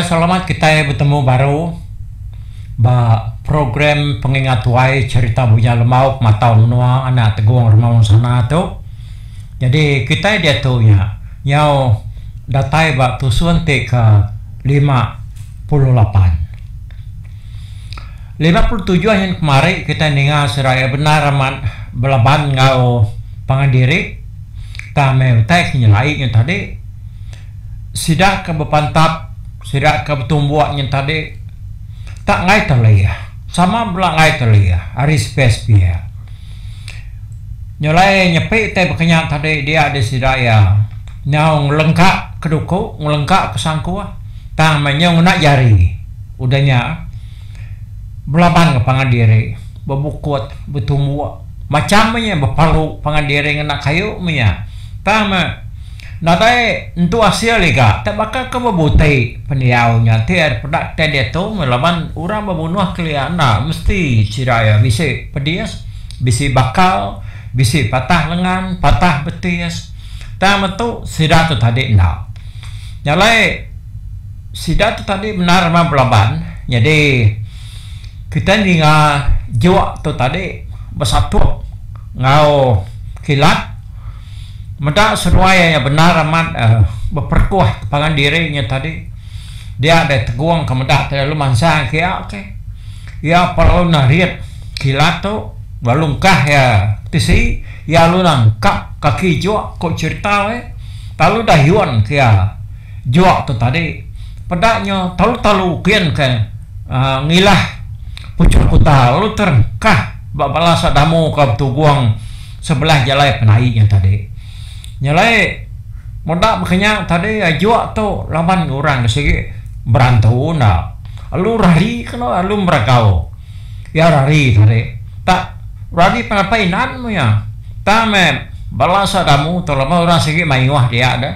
Selamat kitai betemu baru ba program Pengingat Tuai Cherita Bujang Lembau Pematau Menua Anak Tegung Remaung Sana tu. Nyadi kitai diatu nya nyau datai ba tusun ti ke 58. 57 nyin kemari kitai ninga sida iya bendar amat belaban enggau pangan diri tang meh utai ke nyelai nya tadi. Sida ke bepantap, sida ke betumbuk nyin tadi tak enggai telih. Sama bela enggai telih ari sepia-sepia. Nyelai nyepi tai baka nya tadi dia deh sida iya nyau ngelengka ke duku, ngelengka ke sangkuh tang meh nyau ngena jari. Udah nya belaban enggau pangan diri, bebukut, betumbuk macham meh nya bepalu pangan diri ngena kayu meh nya. Tang meh Nadai entu asil iga te baka ke bebuti pendiau nya ti ari peda kitai diatu meh laban orang bebunuh kelia enda mesti sida iya bisi pedis, bisi bakal, bisi patah lengan, patah betis. Tang metu sida tu tadi enda. Nya alai sida tu tadi bendar meh belaban nyadi kitai ninga juk tu tadi besatup enggau kilat. Meda seduai iya bendar amat beperekuh ke pangan diri nya tadi. Dia deh Tegung ke meda ti lalu mansang ke iya ke. Iya perlu narit kilat tu lalu engkah iya tisi iya lalu nangkap kaki juk ku cherita weh. Lalu dayun ke iya juk tu tadi. Peda nya talu-talu kin ke uhh ngilah puchuk kuta lalu terengkah ba bala sadamu ke betugung. Sebelah jalai penai nya tadi. Nya alai meda baka nya tadi ajuk tu laban orang ke sigi berantu enda. Lalu rari keno lalu meragau. Iya rari tadi. Tak rari penapai inan mu iya. Tang meh bala sa damu tu laban orang sigi mayuh dia deh.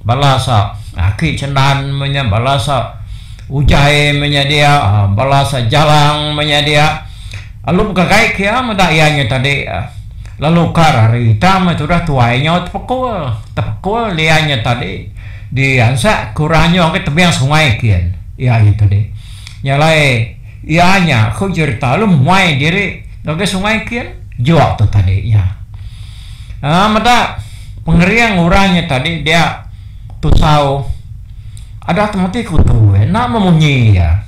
Bala sa aki chendan mu nya bala sa ujai mu nya dia bala sa jalang mu nya dia. Lalu begagai ke iya meda iya nya tadi lalu ka rari tang meh tudah tuai nyau tepekul. Tepekul iya nya tadi diansak ke orang nyau ke tebing sungai kin iya nya tadi. Nya alai iya nya ku jerita lalu muai diri ngagai sungai kin jok tu tadi nya. Aaa meda pengering orang nya tadi dia tusau adat meti kutu enda memunyi iya.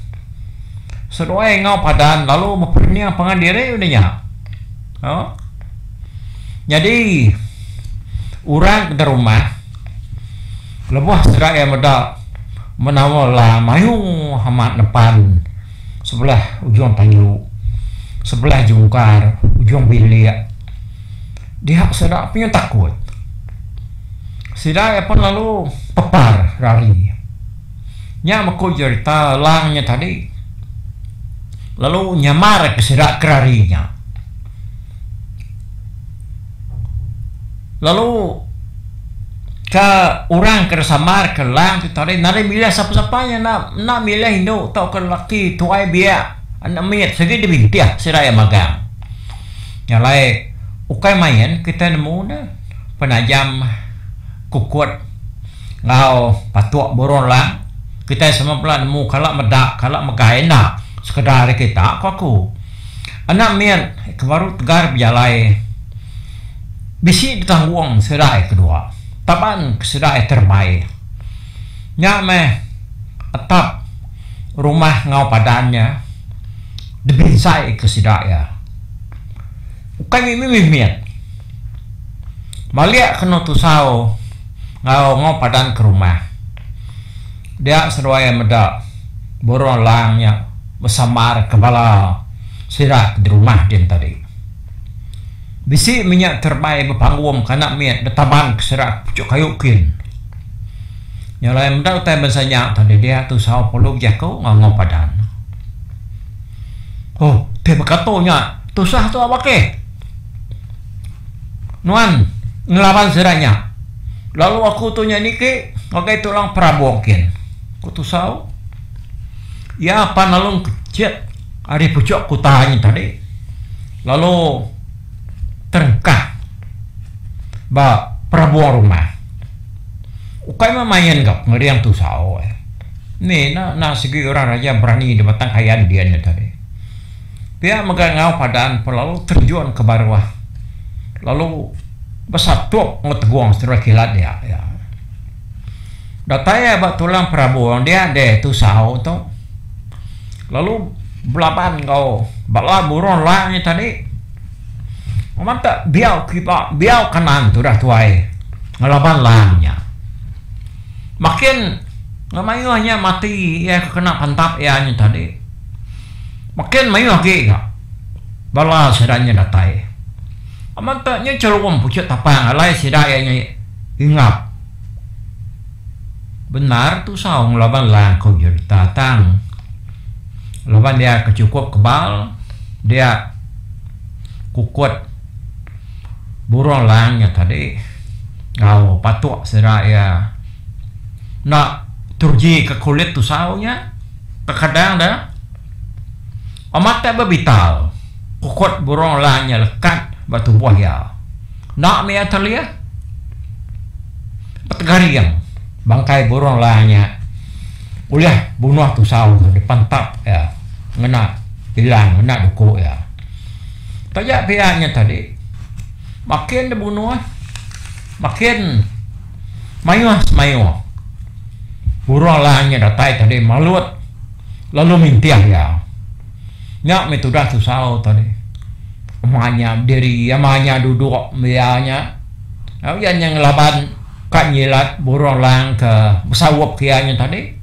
Seduai enggau padan lalu beperening pangan diri udah nya. Au. Nyadi orang ke derumah lebuh sida iya meda menawa la mayuh amat nepan sebelah ujung tanju, sebelah jungkar ujung bilik dia sida punya takut. Sida iya pun lalu pepar rari. Nya meku jerita lang nya tadi lalu nyamar ke sida ke rari nya. Lalu ke orang ke samar ke lang ti tadi nadai milih sapa sapa nya enda enda milih indu tauka lelaki tuai biak anak mit sigi dibintih sida iya magang. Nya alai ukai main kitai nemu ne penajam kukut. Enggau patuk burung lang, kitai semua bela nemu kala meda kala megai enda sekeda ari kita, ku aku. Anak mit ke baru tegar bejalai bisi ditanggung sida iya kedua taban ke sida iya terebai. Nya meh atap rumah enggau padan nya dibinsai ke sida iya. Ukai mimit mimit. Malik kenu tusau enggau enggau padan ke rumah. Dia seduai meda burung lang nya besambar ke bala sida ke dirumah din tadi. Bisi meh nya terebai bepanggung ke anak mit betaban ke sida ke puchuk kayu kin. Nya alai meda utai bansa nya tadi dia tusau perlu bejaku enggau enggau padan. Oh ti baka tu nya tusah tu aba keh. Nuan ngelaban sida nya. Lalu aku tu nya niki ngagai tulang perabung kin, ku Tusau. Iya pan lalu ngkechit ari puchuk kuta nya tadi lalu terengkah ba perabung rumah. Ukai meh main ga pengering Tusau. Ni enda enda sigi orang raja berani di Batang Kayan dian nya tadi. Pia mega enggau padan pun lalu terjun ke baruh lalu besatup enggau Tegong seduai Kilat dia. Datai iya ba tulang perabung dia deh tusau tu lalu belaban enggau bala burung lang nya tadi. Amat tak biau kiba biau kanan tudah tuai ngelaban lang nya. Makin ngemayuh nya mati iya ke kena pantap iya nya tadi. Makin mayuh agi ga bala sida nya datai. Amat tak nya chelum puchut tapang alai sida iya nya ingap. Bendar tusau ngelaban lang ku jerita tang. Laban dia ke chukup kebal dia kukut burung lang nya tadi enggau patuk sida iya enda teruji ke kulit tusau nya kekadang da amat te bebital kukut burung lang nya lekat ba tubuh iya enda mih iya telih betegaring bangkai burung lang nya. Ulih bunuh tusau tu dipantap iya ngena ilang ngena duku iya. Taja pia nya tadi makin dibunuh makin mayuh semayuh burung lang nya datai tadi malut lalu mintih iya. Nya mih tudah tusau tadi ama nya bediri ama nya duduk iya nya. Iya nya ngelaban ka nyilat burung lang ke besaup ke iya nya tadi.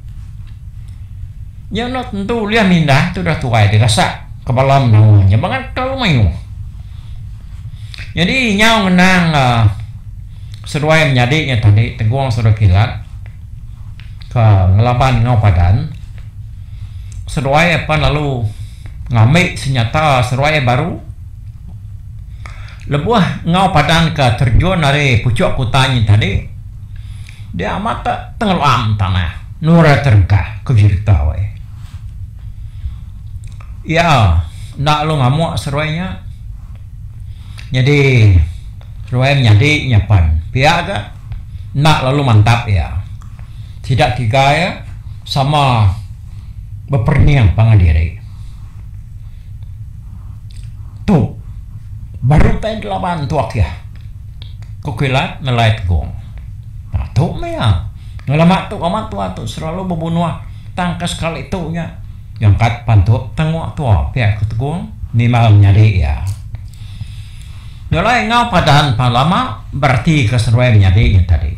Nya enda tentu ulih mindah tudah tuai digasak ke bala menua nya bangat kelalu mayuh. Nyadi nyau ngenang uhh seduai menyadi nya tadi Tegong seduai Kilat ke ngelaban enggau Padan. Seduai apan lalu ngambi senyata seduai baru. Lebuh enggau padan ke terjun ari puchuk kuta nyin tadi, dia amat te tenggelam tanah nura terengkah, ku jerita weh. Iya enda lalu ngamuk seruai nya. Nyadi seruai menyadi nya pan pia ga enda lalu mantap iya. Sida tiga iya sama beperening pangan diri. Tu baru utai delaban tu akih, ku Kilat nelai Tegong. Tu meh iya. Ngelama tu amat tua tu selalu bebunuh tang ke sekali tu nya nyangkat pantup tenguk tua pia ku Tegong nimbal menyadi iya. Nelai enggau padan pan lama bereti ke seduai menyadi nya tadi.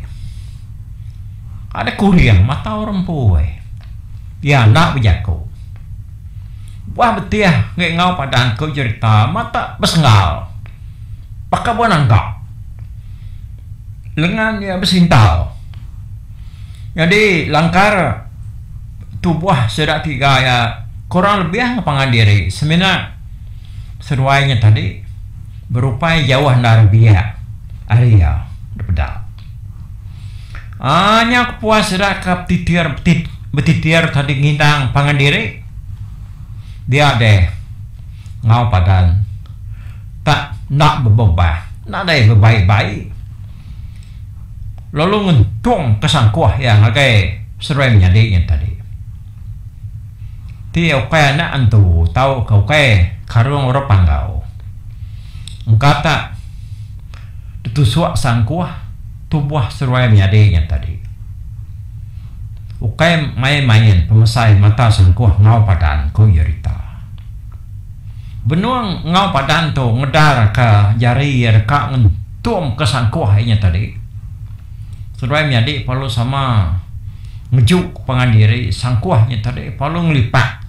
Ada kuring mata orang empu ai. Iya enda bejaku. Buah betih enggai enggau padan ku jerita mata besenggal baka buah nangka. Lengan iya besintal. Nyadi langkar tubuh sida tiga iya kurang lebih pangan diri semina seduai nya tadi berupai jauh endar biak ari iya dipeda. Aaa nya kepuas sida ke betitir betitir tadi ngindang pangan diri dia deh enggau padan tak enda bebebah nadai bebai-bai lalu ngentung ke sangkuh iya ngagai seduai menyadi nya tadi. Ti ukai anak antu tauka ukai karung orang panggau engka tak Tetusuk sangkuh tubuh seruai menyadi nya tadi. Ukai main-main pemesai mata sangkuh enggau padan, ku Jerita. Benung enggau padan tu ngedarka jari iya deka ngentumka sangkuh iya nya tadi. Seruai menyadi perlu sama ngejuk pangan diri sangkuh nya tadi perlu ngelipat.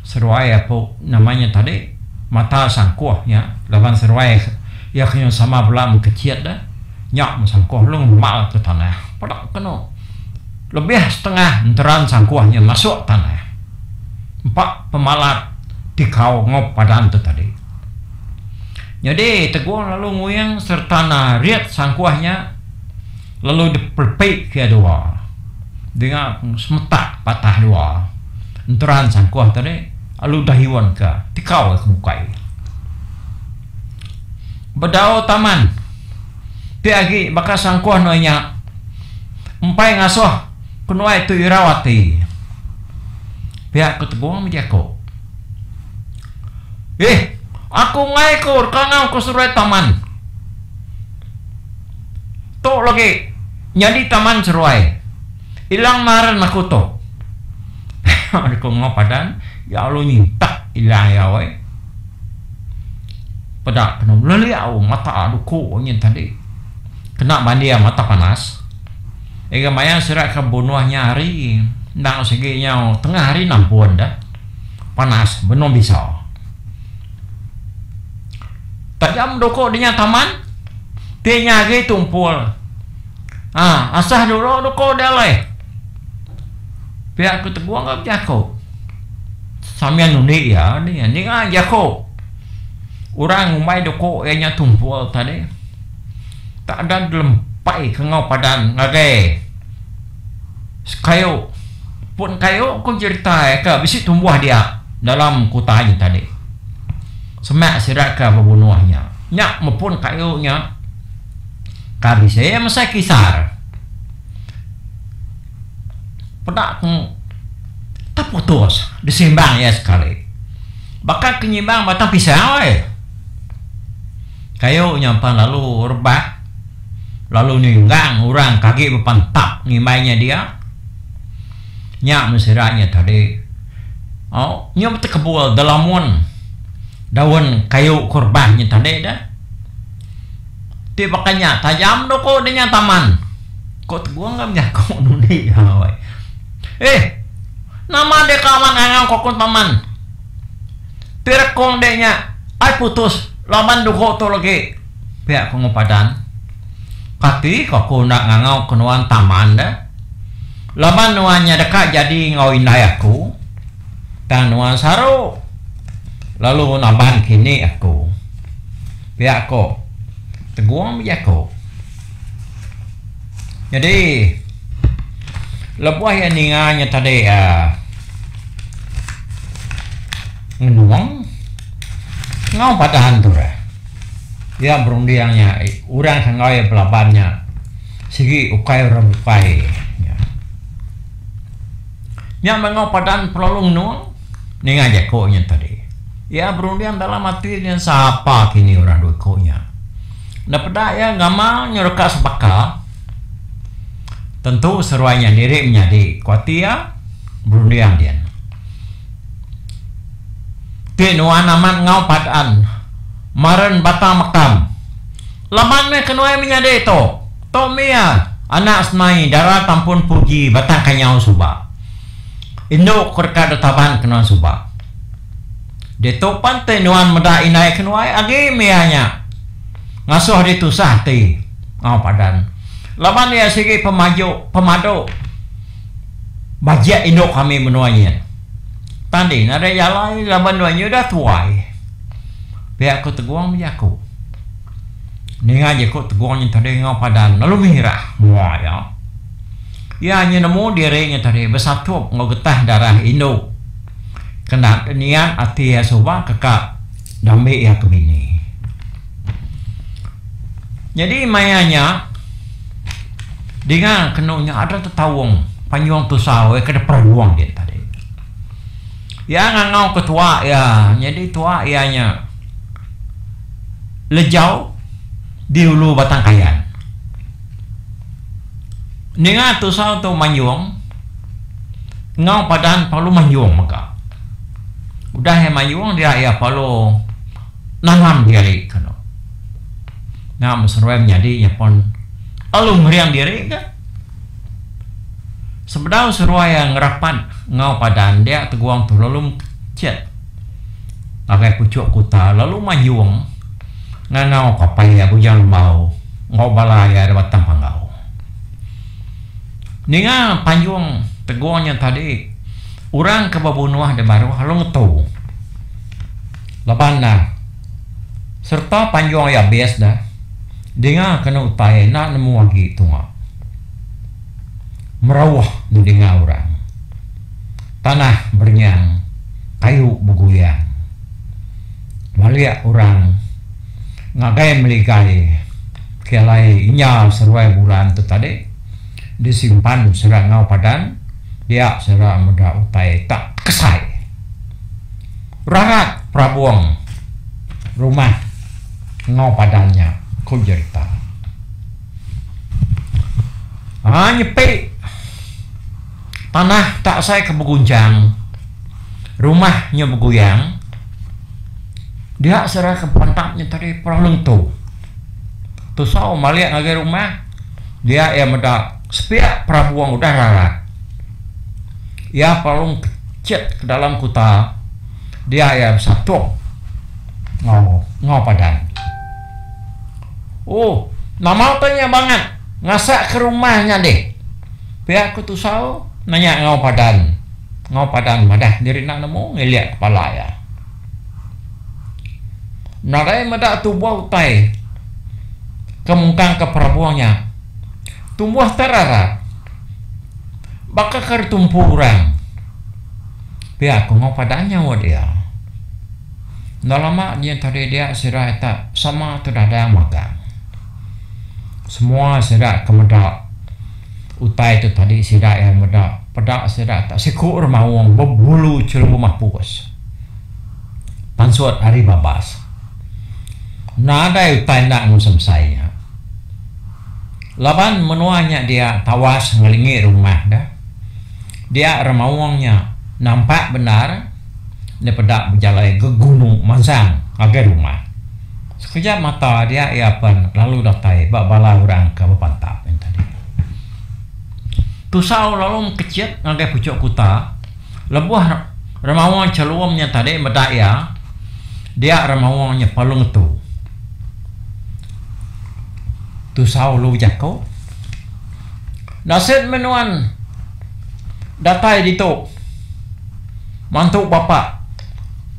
Seruai apu nama nya tadi mata sangkuh nya laban seruai iya ke nyau sama bela mekechit deh nya meh sangkuh lalu ngemal ke tanah peda kenu lebih setengah enteran sangkuh nya masuk tanah empa pemalat tikau enggau padan tu tadi. Nyadi Tegong lalu nguing sereta narit sangkuh nya lalu dipelepi ke iya dua dinga semetak patah dua enteran sangkuh tadi lalu dayun ke tikau ke bukai. Bedau taman ti agi baka sangkuh nuan nya empai ngasuh. Kenuai tu irau ati. Pia ku Tegong bejaku. Eh, aku enggai ku deka enggau ku seduai taman. Tu lagi nyadi taman seduai. Ilang maren aku tu. Pia ku enggau padan iya lalu nyintak ilang iya weh. Peda kenu leliau mata duku nyin tadi. Kena banding mata panas. Ega maya sida ke bunuh nya hari endang sigi nyau tengah hari nampun deh. Panas benung bisa. Tajam duku dinya taman ti nya agi tumpul. Aa asah dulu duku deh alai. Pia ku Tegung ga bejaku. Sambil nundi iya ninga jaku orang ngumbai duku iya nya tumpul tadi. Tak ada dilempai ke enggau padan ngagai sekayu pun kayu ku jerita iya ke bisi tumbuh dia dalam kuta nya tadi. Semak sida ke bebunuh nya. Nya mepun kayu nya ka bisi mesai kisar. Peda ku teputus disimbang iya sekali. Baka ke nyimbang batang pisau ai. Kayu nya pan lalu rebah lalu ninggang orang ke agi bepantap ngimbai nya dia. Nya meh sida nya tadi. Au nya betekebul delamun daun kayu ke rebah nya tadi deh. Ti baka nya tajam duku dinya taman. Ku Tegung ga bejaku nundi iya weh. Eh nama deka amat ngangau ku aku taman. Ti rekung dek nya ai putus laban duku tu legi pia ku Ngupadan. Kati ko aku enda ngangau ke nuan taman deh. Laban nuan nya deka jadi enggau indai aku tang nuan saru lalu naban kini aku pia ko Tegung bejaku. Nyadi lebuh iya ninga nya tadi uhh ngenung enggau padan tu reh. Iya berunding nya orang ke enggau iya belaban nya sigi ukai orang bukai. Nya meh enggau padan pelalu ngenung ninga jaku nya tadi. Iya berunding dalam ati nya sapa kini orang dua iku nya. Enda peda iya gamal nyereka sebaka. Tentu seruai nya diri menyadi, ku ati iya berunding din. Ti nuan amat enggau padan maren batang mekam. Laban meh kenuai menyadi tu. Tu mih iya anak senai dara tampun puji batang kanyau suba. Indu ke deka ditaban ke nuan suba. Ditu pan ti nuan meda indai kenuai agi mih iya nya ngasuh diri tusah ati enggau padan. Laban iya sigi pemaju pemadu bajik indu kami menua nyin. Tang dih nadai jalai laban nuan nya udah tuai. Pia ku Tegung bejaku. Ninga jaku Tegung nya tadi enggau padan lalu mirah mua iya. Iya nya nemu diri nya tadi besatup enggau getah darah indu. Kena niat ati iya suba ke ka dambi iya ke bini. Nyadi maya nya dinga kenu nya ada tetaung panjung tusau iya ke diperung din tadi. Iya ngangau ke tua iya nyadi tua iya nya lejau di ulu Batang Kayan. Ninga tusau tu manjung. Enggau padan perlu mayung mega. Udah iya mayung dia iya perlu nanam diri kenu. Nya meh seruai menyadi nya pun lalu ngering diri ga. Sebedau seruai iya ngerapat enggau padan dia teguang tu lalu mekecit ngagai puchuk kuta lalu mayung ngangau ka apai iya Bujang Lembau enggau bala iya da Batang Panggau. Ninga panjung Tegung nya tadi, orang ke bebunuh da baruh lalu ngetu. Laban ne sereta panjung iya abis deh, dinga kenu utai enda nemu agi tunga. Merauh didinga orang. Tanah berenyang, kayu beguyang. Malik orang ngagai meligai ke alai inya seruai bulan tu tadi. Disimpan sida enggau padan dia sida meda utai tak kesai. Rarat perabung rumah enggau padan nya, ku jerita. Haa nyepi tanah tak asai ke begunchang, rumah nya beguyang dia sida ke pantap nya tadi perlu ngetu. Tusau malik ngagai rumah dia iya meda sepiak perabung udah rarat. Iya perlu kecit ke dalam kuta dia iya besatuk enggau enggau padan. Oh nama utai nya bangat ngasak ke rumah nya dih. Pia ku Tusau nanya enggau padan. Enggau padan madah diri enda nemu ngilik kepala iya. Nadai meda tubuh utai ke mungkang ke perabung nya. Tumbuh terarat baka ke ditumpu orang. Pia ku enggau padan nyaut iya. Enda lama nyin tadi dia sida ita sama tedadang magang. Semua sida ke meda utai tu tadi sida iya meda peda sida ita siku remaung bebulu chelum apus. Pansut ari babas. Nadai utai enda ngemesai nya. Laban menua nya dia tawas ngelingi rumah da. Dia remaung nya nampak bendar dipeda bejalai gegunu mansang ngagai rumah. Sekejap mata dia iya pen lalu datai ba bala orang ke bepantap nya tadi. Tusau lalu mekechit ngagai puchuk kuta. Lebuh remaung chelum nya tadi meda iya, dia remaung nya perlu ngetu. Tusau lu bejaku, Nasit meh nuan datai ditu mantu bapa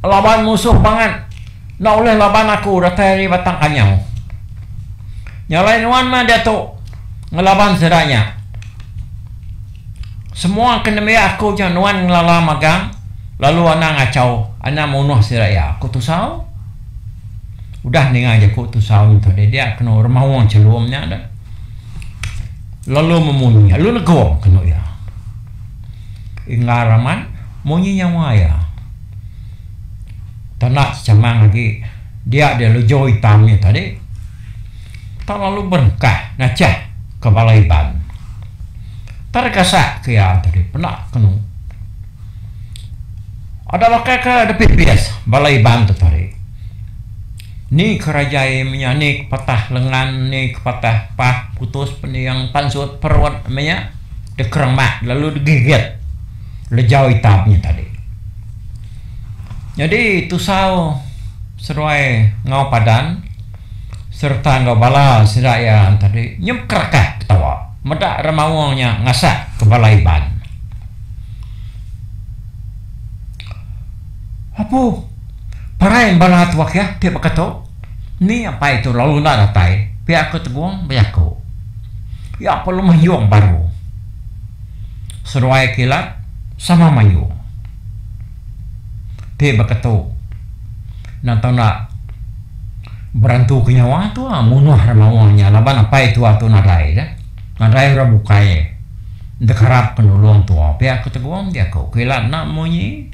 laban musuh bangat enda ulih laban aku datai ari Batang Kanyau. Nya alai nuan meh diatu ngelaban sida nya. Semua ke nembiak aku nya nuan ngelala magang lalu anang ngachau anang munuh sida iya, ku Tusau. Udah ninga jaku Tusau nya tadi dia kenu remaung chelum nya deh. Lalu memunyi lalu negong kenu iya. Inggar amat munyi nyawa iya. Tanda sechamang agi dia deh lejo itam nya tadi. Tak lalu berengkah ngachah ke bala Iban. Tergasak ke iya tadi peda kenu. Ada baka ke dipipis bala Iban tu tadi. Ni ke rajai menya ni ke patah lengan ni ke patah pah putus pending pansut perut menya dikeremak lalu digigit lejau itam nya tadi. Nyadi tusau seduai enggau padan sereta enggau bala sida iya tadi nyemkerekah ketawa. Meda remaung nya ngasak ke bala Iban. Apu, parai bala tuak iya ti baka tu. Ni apai tu lalu enda datai, pia ku Tegong bejaku. Iya perlu mayung baru. Seduai kilat sama mayung. Ti baka tu enda tau enda. Berantu ke nyawa tua munuh remaung nya laban apai tua tu nadai deh. Nadai orang bukai dekarap ke nulung tua pia ku Tegong jaku ke ila enda munyi.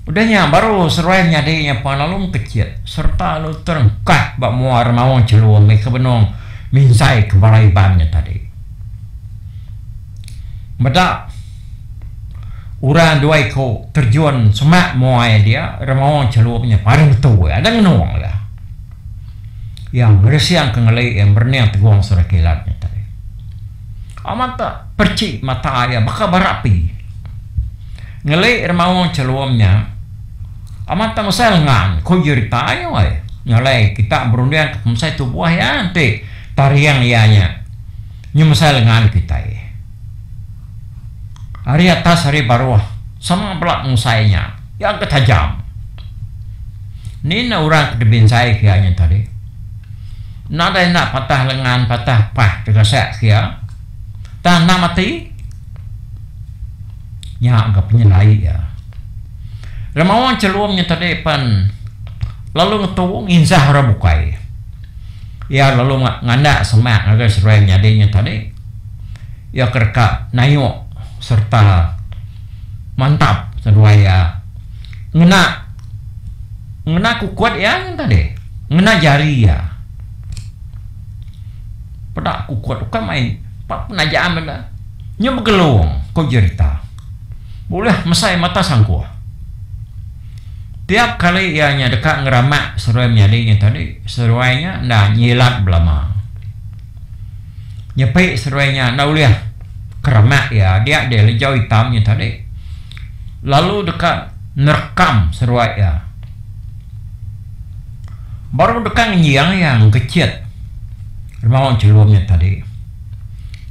Udah nya baru seruai menyadi nya pan lalu mekechit sereta lalu terengkah ba mua remaung chelum ke benung minsai ke bala Iban nya tadi. Meda orang dua iku terjun semak muai dia remaung chelum nya paling ngetu iya ada ngenung iya. Iya ngeresing ke ngeli iya merening tegong sida kilat nya tadi. Amat te perchi mata iya baka bara api. Ngeli remaung chelum nya amat te mesai lengan ku jerita nya weh. Nya alai kita berunding ke pemesai tubuh iya enti taring iya nya. Nyu mesai lengan kitai. Ari atas ari baruh sama bela ngusai nya. Iya ke tajam. Ni ne orang ke dibinsai ke iya nya tadi. Nadai enda patah lengan patah pah tegasak ke iya. Tang enda mati. Nya ga penyelai iya. Remaung chelum nya tadi pen lalu ngetu nginsah orang bukai. Iya lalu ngandak semak ngagai seruai menyadi nya tadi. Iya ke deka nayuk sereta mantap seduai iya ngena ngena kukut iya nyin tadi ngena jari iya. Peda kukut ukai main pak penajam enda nyu begelung ku jerita bulih mesai mata sangkuh. Tiap kali iya nya deka ngeramak seduai menyadi nya tadi seduai nya enda nyilat belama. Nyepi seduai nya enda ulih keramak iya dia deh lejau itam nya tadi lalu deka nerekam seduai iya. Baru deka ngenjing iya ngekechit remaung chelum nya tadi.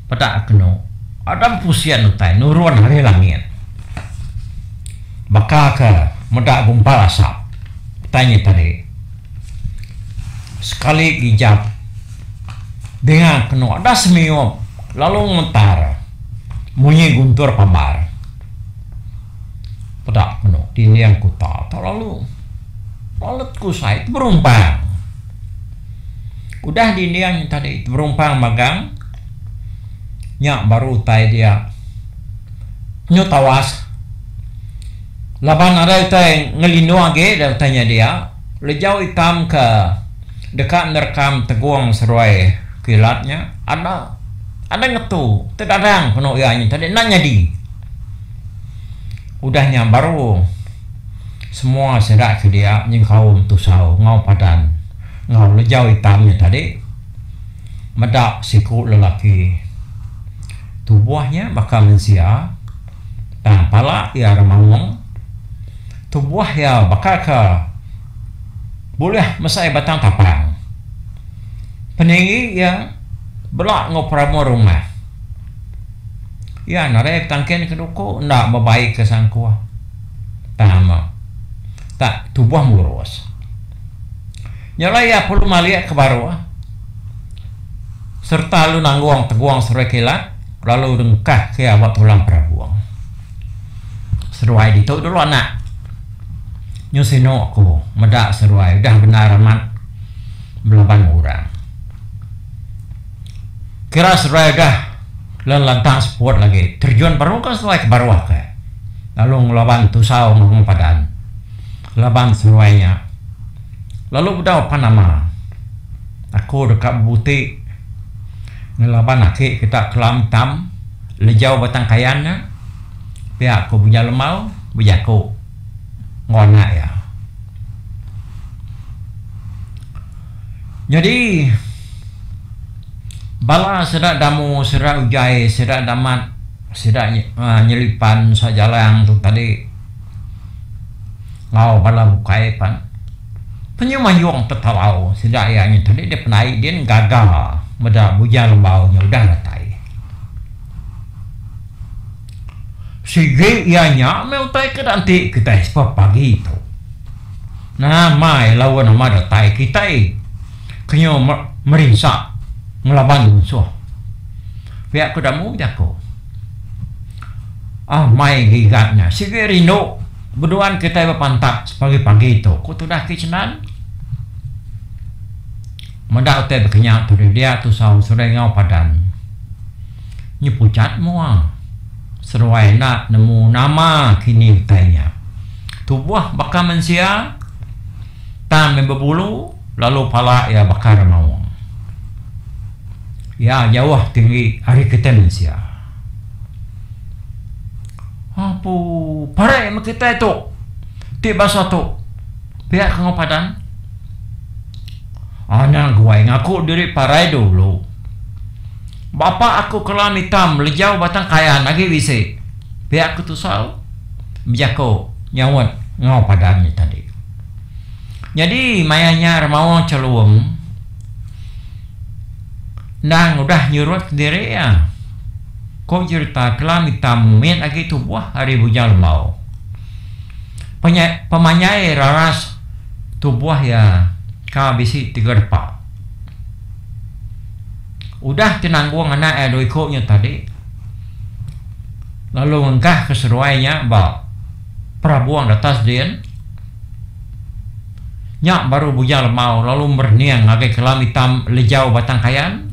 Peda kenu adam pusin utai nurun ari langit. Baka ke meda gumpal asap utai nya tadi. Sekali gijap dinga kenu ada semiup lalu ngemetar munyi guntur pambar. Peda kenu dinding kuta tu lalu lalu kusai teberumpang. Udah dinding nya tadi teberumpang magang nya baru utai dia nyu tawas laban nadai utai ngelindung agi da utai nya dia lejau itam ke deka nerekam tegung seruai kilat nya ada ada ngetu tedadang penu iya nya tadi enda nyadi. Udah nya baru semua sida ke dia nyengkaum tusau enggau padan enggau lejau itam nya tadi meda siku lelaki. Tubuh nya baka mensia tang pala iya remaung. Tubuh iya baka ke bulih mesai batang tapang. Peninggi iya bela enggau peramur rumah. Iya nadai betangkin ke duku enda bebai ke sangkuh. Tang ama tak tubuh murus. Nya alai iya perlu malik ke baruh sereta lalu nanggung tegung seduai kilat lalu dengkah ke iya ba tulang perabung. Seduai ditu dulu anak. Nyu sinu aku meda seduai udah bendar amat belaban orang. Kira seduai udah lalu lantang seput lagi terjun baru ka seduai ke baruh ke lalu ngelaban tusau enggau padan laban seduai nya lalu bedau pan nama aku deka bebuti ngelaban aki kita kelam tam lejau batang kayan nya pia ku Bujang Lembau bejaku enggau anak iya. Nyadi bala sida damu sida ujai sida damat sida nyelipan sida jalang tu tadi enggau bala bukai pan penyu mayung tetalau sida iya nya tadi dep nai din gaga meda Bujang Lembau nya udah datai. Sigi iya nya meh utai ke enti kitai sebab pagi tu. Nama laun amat datai kitai kenyu merinsa ngelaban munsuh. Pia ku damu jaku. Amai gigat nya sigi rindu beduan kitai bepantap sepagi-pagi tu ku tudah Ki Chendan. Meda utai bekenya tu dia tusau seruai enggau padan. Nyu puchat mua. Seruai enda nemu nama kini utai nya. Tubuh baka mensia, tang meh bebulu lalu pala iya baka remaung. Iya jauh tinggi ari kitai mensia. Apu parai meh kitai tu ti basa tu pia ke enggau padan. Anang guai ngaku diri parai dulu. Bapa aku kelam itam lejau batang kayan agi bisi. Pia ku tusau bejako nyaut enggau padan nya tadi. Nyadi maya nya remaung chelum endang udah nyurut kediri iya. Ko jerita kelam itam mit agi tubuh ari Bujang Lembau. Pemanjai raras tubuh iya ka bisi tiga depa. Udah ti nanggung anak iya dua iku nya tadi lalu ngengkahka seduai nya ba perabung datas din. Nya baru Bujang Lemau lalu merening ngagai kelam itam lejau Batang Kayan.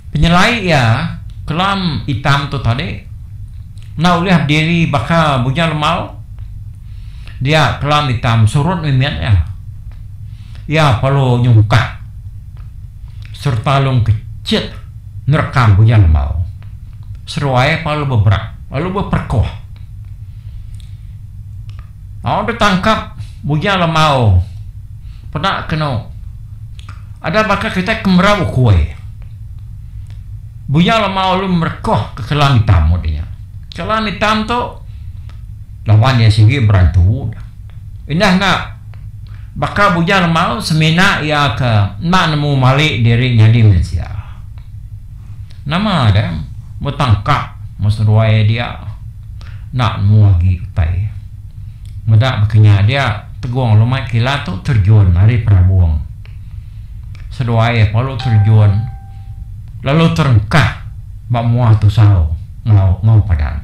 Penyelai iya. Kelam itam tu tadi enda ulih bediri baka Bujang Lembau. Dia kelam itam surut mimit iya. Iya perlu nyungkak sereta lalu ngkechit nerekam Bujang Lembau. Seduai perlu beberak lalu beperekuh. Au ditangkap Bujang Lembau peda kenu ada baka kitai ke merau ukui. Bujang Lembau lalu merekoh ke kelang itam mut inya. Kelang itam tu laban iya sigi berantu. Indah enda baka Bujang Lembau semina iya ke enda nemu mali diri nyadi mensia. Nama deh betangkap meh seduai dia. Enda nemu agi utai. Meda baka nya dia Tegong Lumai Kilat tu terjun ari perabung. Seduai iya perlu terjun lalu terengkah ba mua tusau enggau enggau padan.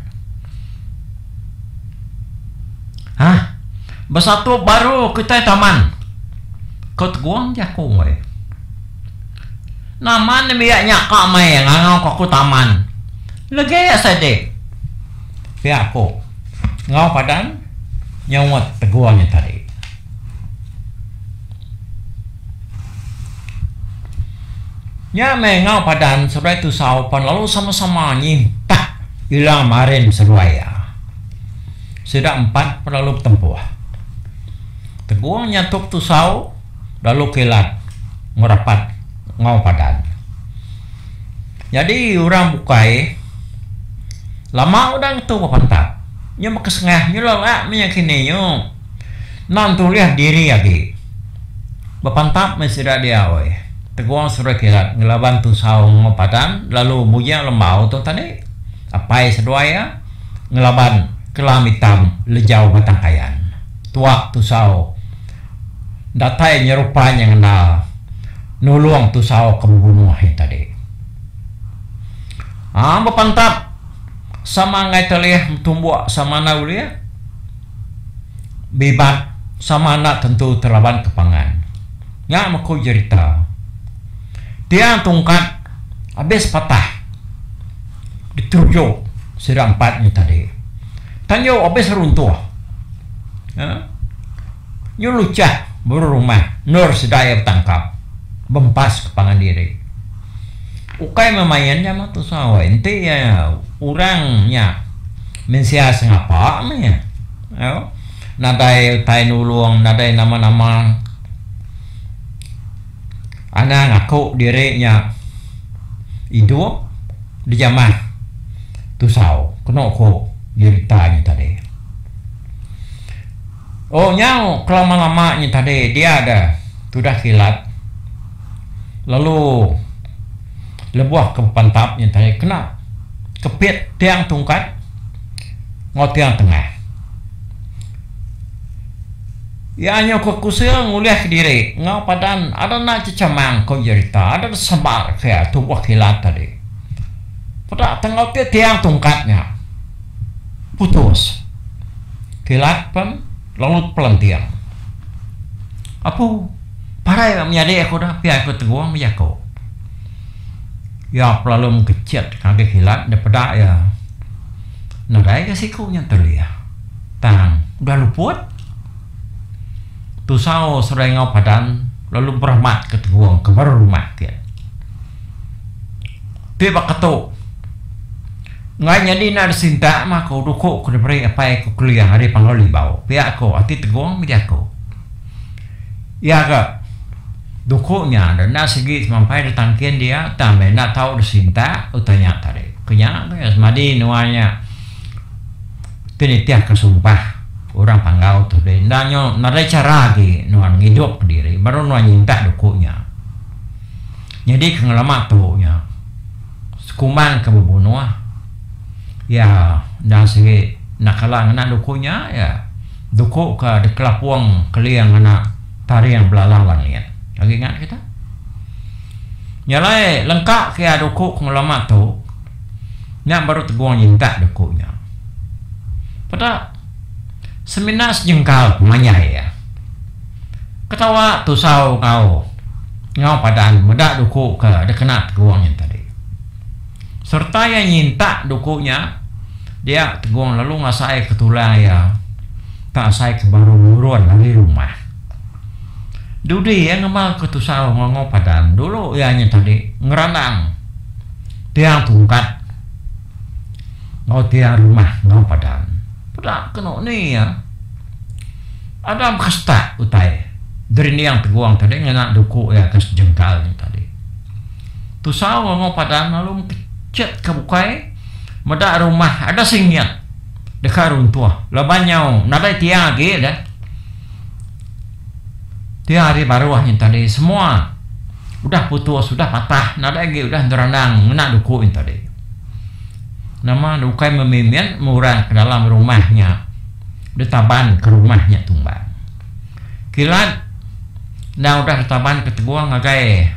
Hah besatup baru kitai taman, ko Tegong jaku ai. Nama nembiak nya ka mei ngangau ka aku taman. Legi asai dik. Pia aku enggau padan nyaut tegur nya tadi. Nya meh enggau padan seduai tusau pan lalu sama-sama nyintak ilang marin seduai iya. Sida empat pan lalu betempuh. Tegung nyatup tusau lalu kilat ngerapat enggau padan. Nyadi orang bukai lama udah ngetu bepantap. Nyu meh kesengah nyu lelak meh nya kini nyu enda entulih diri agi. Bepantap meh sida dia oi. Tegong seduai kilat ngelaban tusau enggau padan lalu Bujang Lembau tu tadi apai seduai iya ngelaban kelam itam lejau Batang Kayan. Tuak tusau datai nyerupa nya ngena nulung tusau ke bebunuh iya tadi. Aa bepantap sama enggai telih betumbuk sama enda ulih bibat sama enda tentu telaban ke pangan. Nya meh ku jerita. Tiang tungkat abis patah diterujuk sida empat nya tadi. Tanju abis runtuh. Aa. Nyu lucah baru rumah endur sida iya betangkap bempas ke pangan diri. Ukai memain jama tusah weh enti iya orang nya mensia sengapa meh iya. Au nadai utai nulung nadai nama-nama anang aku diri nya idup dijamah tusau kenu ku jerita nya tadi. Oh nyau kelama-lama nya tadi dia da tudah kilat lalu lebuh ke bepantap nya tadi kena kepit tiang tungkat enggau tiang tengah. Iya nyau ke kusing ngulih kediri enggau padan ada enda chechamang ko jerita ada disebar ke tubuh kilat tadi. Peda tenggau ti tiang tungkat nya putus. Kilat pen lalu pelenting. Apu parai menyadi aku dah pia aku Tegong bejaku. Iya pelalu mengkechit ngagai kilat daripada iya nadai ga siku nya telih. Tang udah luput tusau seduai enggau padan lalu beremat ke Tegong ke baru rumah ti. Ti baka tu enggai nyadi enda disintak mah ku duku ke diberi apai ku Keling ari Panggau Libau pia ku ati Tegong bejaku. Iya ga duku nya enda sigi semampai ditangkin dia tang meh enda tau disintak utai nya tadi. Ku nya semadi nuan nya. Ti nitihka sumpah orang Panggau tu deh enda nyu nadai chara agi nuan ngidup kediri baru nuan nyintak duku nya. Nyadi ke ngelama tu nya sekumbang ke bebunuh iya enda sigi enda kala ngena duku nya iya duku ke dikelapung keling ngena taring belalang langit. Agi ingat kita? Nya alai lengka ke iya duku ke ngelama tu. Nya baru Tegong nyintak duku nya. Peda semina sejengkal pemanyai iya. Ketawa tusau enggau enggau padan meda duku ke dikena Tegong nya tadi. Sereta iya nyintak duku nya, dia Tegung lalu ngasai ke tulang iya tak asai ke baru nurun ari rumah. Dudi iya ngemal ke tusau ngongo padan dulu iya nya tadi ngerandang tiang tungkat enggau tiang rumah enggau padan. Peda kenu ni iya. Ada bekesetak utai derining Tegung tadi ngena duku iya ke sejengkal nya tadi. Tusau ngongo padan lalu mekechet ke bukai meda rumah ada singit deka runtuh laban nyau nadai tiang agi deh. Tiang ari baruh nya tadi semua udah putus udah patah nadai agi udah ngerandang ngena duku nya tadi. Nama ne ukai memimin meh orang ke dalam rumah nya ditaban ke rumah nya tumbang. Kilat endang udah ditaban ke Tegung ngagai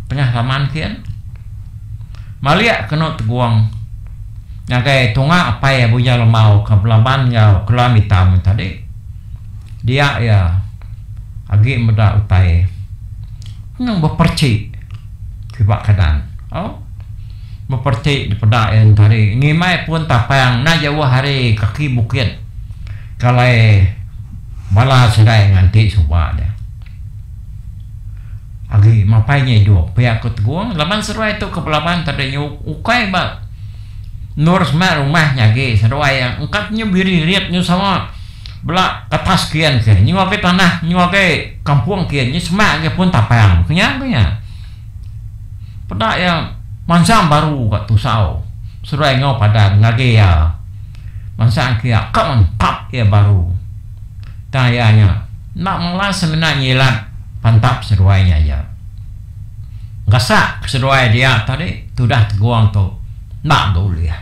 tengah laman kin. Malik kenu Tegung ngagai tunga apai Bujang Lemau ke belaban enggau Kelam Itam nya tadi. Dia iya agi meda utai nang beperchi kiba kanan. Au. Beperti dipeda iya entari ngimbai pun tapang enda jauh ari kaki bukit ke alai bala sida nganti suba deh. Agi mapai nya idup pia ku Tegung laban seduai tu ke belaban tadi nyu ukai ba endur semak rumah nya agi seduai engka nyu biririt nyu sama bela atas kian ke nyu agi tanah nyu agi kampung kian nyu semak agi pun tapang ku nya ku nya. Peda iya mansang baru ka tusau seduai enggau padan ngagai iya mansang ke iya ka mantap iya baru. Tang iya nya enda mela semina nyilat pantap seduai nya aja. Gasak ke seduai dia tadi tudah tegung tu enda ga ulih.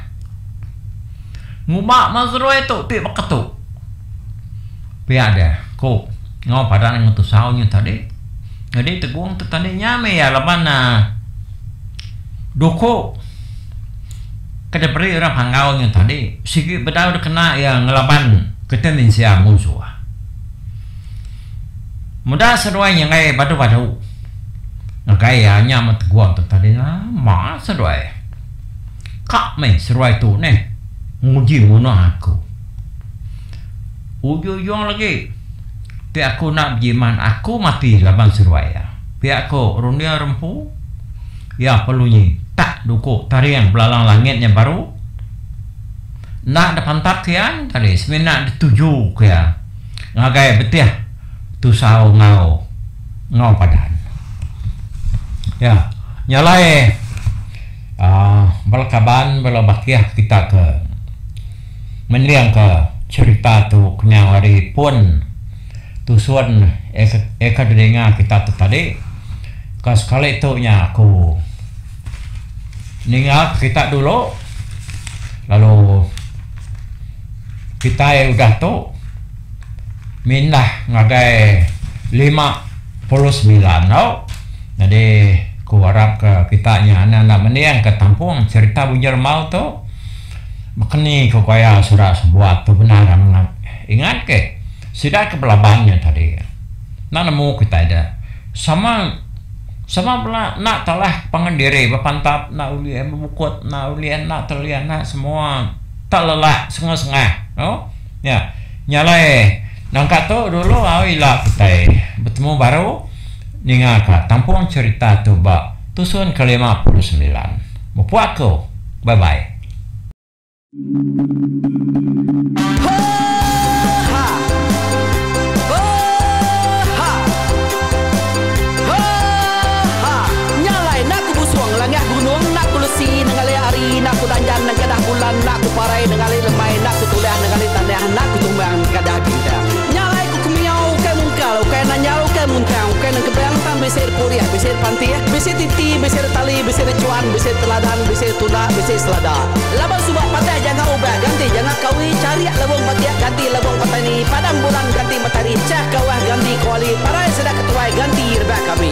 Ngumba meh seduai tu ti baka tu. Pia deh ku enggau padan enggau tusau nya tadi. Nyadi tegung tu tadi nya meh iya laban uhh duku ke diberi orang panggau nya tadi sigi bedau dikena iya ngelaban kite mensia munsuh. Meda seduai nyenggai badu badu ngagai iya nya meh tegung tu tadi lama seduai. Ka meh seduai tu neh nguji munuh aku. Ujung-ujung lagi ti aku enda bejimat aku mati laban seduai iya. Pia ko runding rempu iya perlu nyitak duku taring belalang langit nya baru. Enda dipantap ke iya nya tadi semina dituju ke iya ngagai betih tusau enggau enggau padan. Ya nya alai uhh bala kaban bala bakih kita ke. Mendingka cherita tu kenyau ari pun tusun eka didinga kita tu tadi ka sekali tu nya aku ninga kita dulu lalu kitai udah tu mindah ngagai 59 tau. Nyadi ku arap ka kita nya enda enda mendingka tampung cherita Bujang Rembau tu. Baka ni ko gaya sida sebuat tu bendar amat. Ingat ke sida ke belaban nya tadi enda nemu kitai da sama sama bela enda talah pangan diri bepantap enda ulih bebukut enda ulih enda telih enda semua tak lelak sengah sengah au nya. Nya alai nangka tu dulu au ila kitai betemu baru ninga ka tampung cherita tu ba tusun ke 59. Mupuk aku. Bye bye. Bisi purih, bisi pantih, bisi titi, bisi tali, bisi cuan, bisi teladan, bisi tunda, bisi selada. Laban suba patah jangan ubah, ganti jangan kawi, cariak lebung batiak, ganti lebung petani, padam bulan ganti matahari, cah kawah ganti kuali, parai sedak ketuai ganti rebak kami.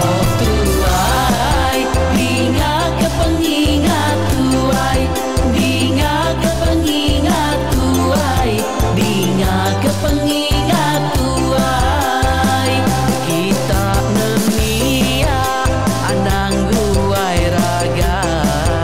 Oh tuai, dinga ke pengingat tuai, dinga ke pengingat tuai, dinga ke pengingat tuai. Kita nemia anang guai ragai.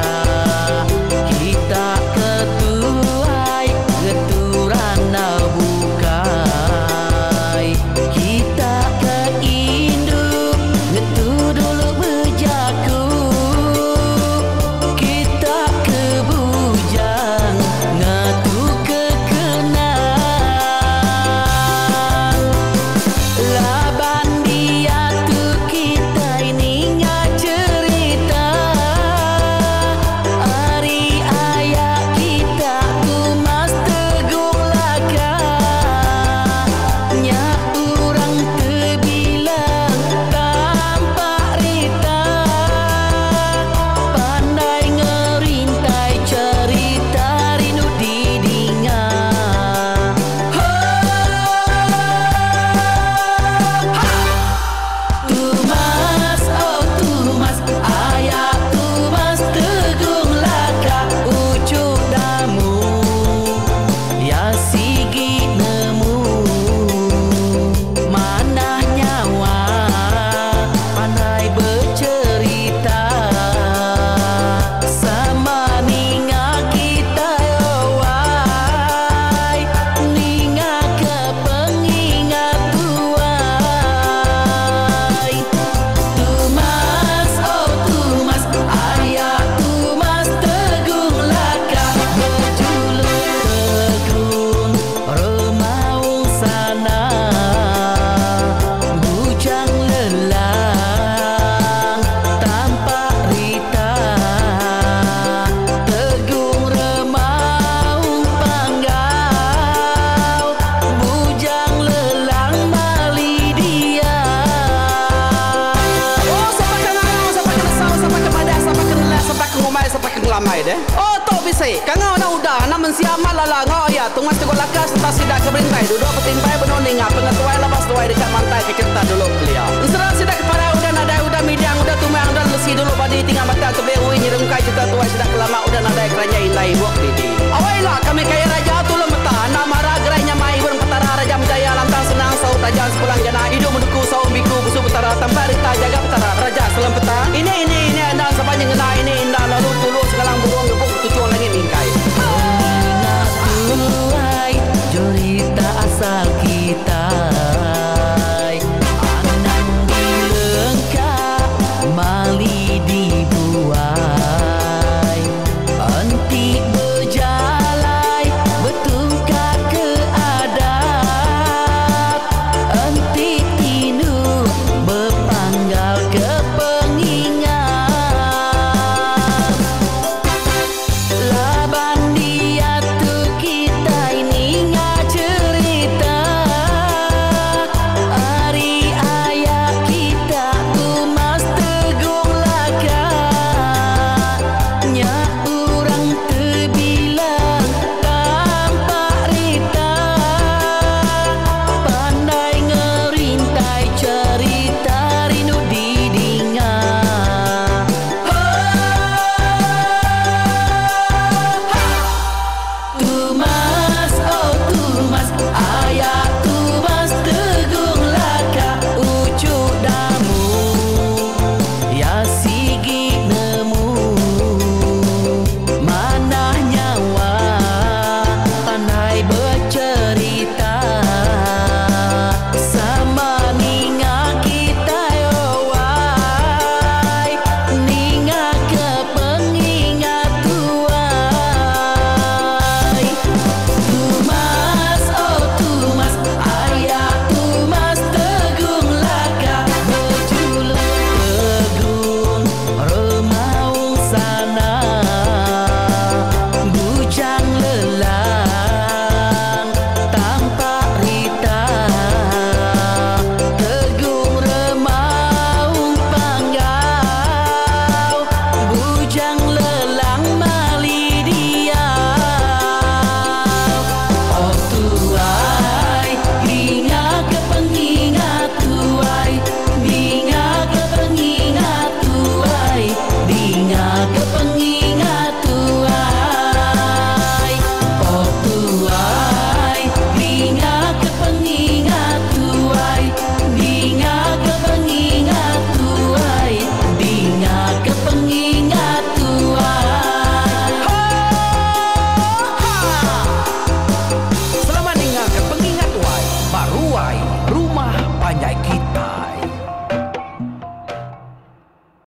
ambai deh. Oh tu bisi. Kangau anak uda, anak mensia amat lala enggau aya tunga seteguk laka sereta sida ke berintai duduk betimpai benung ninga pengetuai laban seduai deka mantai ke cherita dulu kelia. Ensera sida ke parai udah nadai udah midang udah tumang udah lesi dulu badi tinggal batang tebing ui nyerungkai cherita tuai sida ke lama udah nadai keranjai indai ibuk didi. Awai ila kami kaya raja tulung meta enda mara gerai nyamai ibun petara raja menjaya lantang senang saut raja sepulang jana idup menuku saum biku busu petara tampak rita jaga petara raja selam peta ini ini ini enda saban nyengena ini enda lalu tulung segalang burung ngebuk ketuchung langit mingkai. Pengingat tuai jerita asal kita.